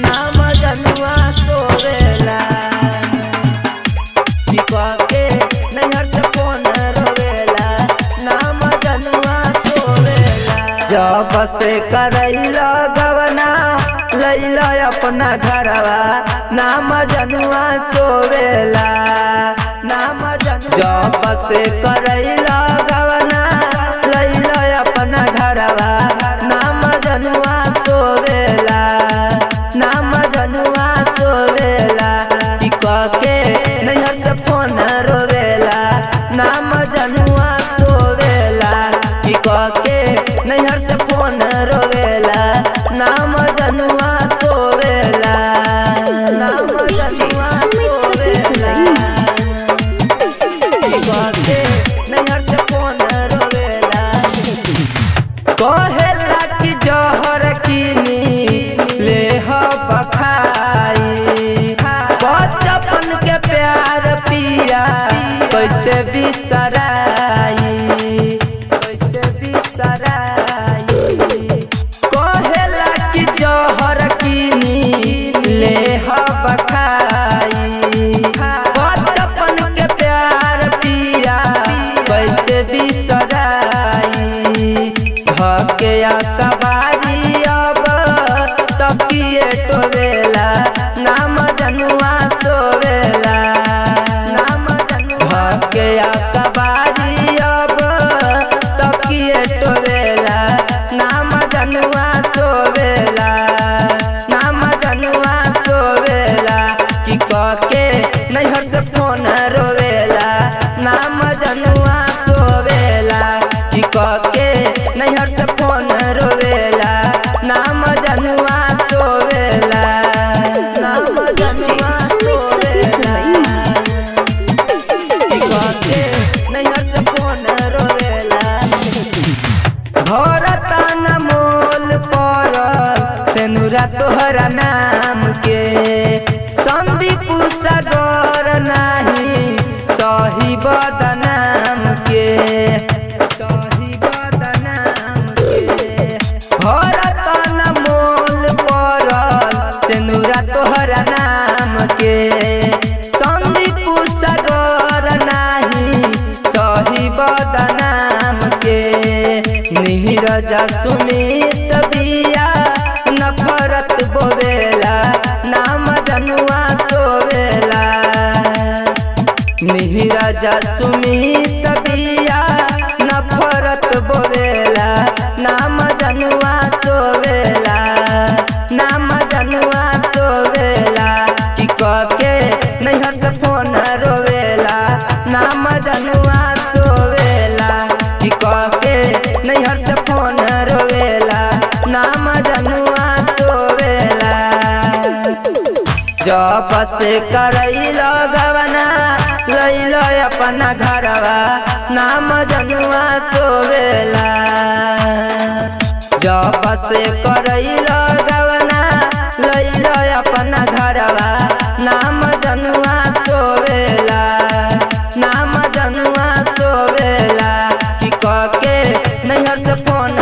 नाम जनुआ सोवेला की के नैहर से फोन रोवेला नाम जनुआ सोवेला। जब से करैला गवना लैला अपना घरवा नाम जनुआ सोवेला नाम जनुआ। जब से करैला गवना लैला अपना घरवा नाम जनुआ सोवेला नाम जनुआ सोवेला की के नैहर से फोन रोवेला नाम जनुआ सोवेला की के नैहर से फोन रोवेला नाम जनुआ सोवेला नाम DJ जनुआ सुमित सती सोवेला सलैया। की के नैहर से फोन रोवेला। कहेला कि जहर किनी ले बखाई बचपन के प्यार पिया कैसे बिसराई कैसे बिसराई। कहेला कि जहर किनी ले बखाई बचपन के प्यार पिया कैसे बिसराई। धके कबारी अब तकिए टोवेला नाम जनुआ सोवेला नाम जनुआ। धके कबारी अब तकिए टोवेला नाम जनुआ सोवेला नाम जनुआ सोवेला की के नैहर से फोन रोवेला नाम जनुआ सोवेला की के नैहर से फोन रोवेला नाम जनुआ सोवेला नाम DJ जनुआ सुमित सती सोवेला सलैया। की के नैहर से फोन रोवेला। भरता न मोल पड़ल सेनुरा तोहरा नाम के संदीप सागर नाही सही बदनाम के सही बदनाम के। भरता न मोल पड़ल सेनुरा तोहरा नाम के संदीप सागर नाही सही बदनाम के। नीरजा सुमित बिया नफरत बोवेला नाम जनुआ सोवेला। नीरजा सुमित बिया नफरत बोवेला नाम जनुआ सोवेला नाम जनुआ सोवेला की के नैहर से फोन रोवेला नाम जनुआ सोवेला की के नैहर से फोन रोवेला नाम जनुआ सोवेला। जब से करैला गवना लैला अपना घरवा नाम जनुआ सोवेला। जब से करैला गवना लैला अपना घरवा नाम जनुआ सोवेला नाम जनुआ सोवेला की के नैहर से फोन